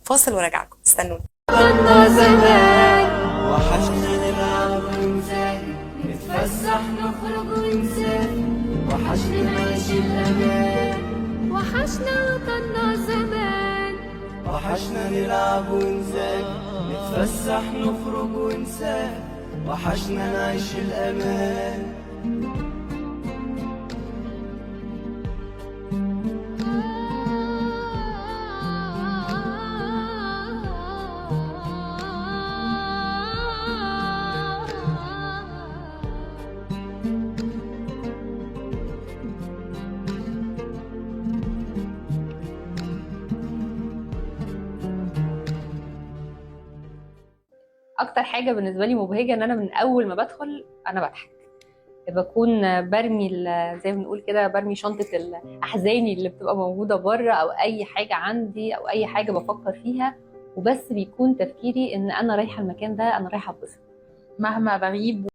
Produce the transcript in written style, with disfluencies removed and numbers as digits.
فاصل وراجعكم، استنوني. زمان وحشنا نلعب ونزاهي، نتفسح نخرج ونسافر، وحشنا نعيش الأمان. وحشنا وطننا زمان. وحشنا نلعب ونزاهي، نتفسح نخرج ونسافر، وحشنا نعيش الأمان. اكتر حاجة بالنسبة لي مبهجه ان انا من اول ما بدخل انا بضحك، بكون برمي زي ما بنقول كده برمي شنطه احزاني اللي بتبقى موجودة بره، او اي حاجة عندي او اي حاجة بفكر فيها، وبس بيكون تفكيري ان انا رايحة المكان ده، انا رايحة اتبسط. مهما بغيب.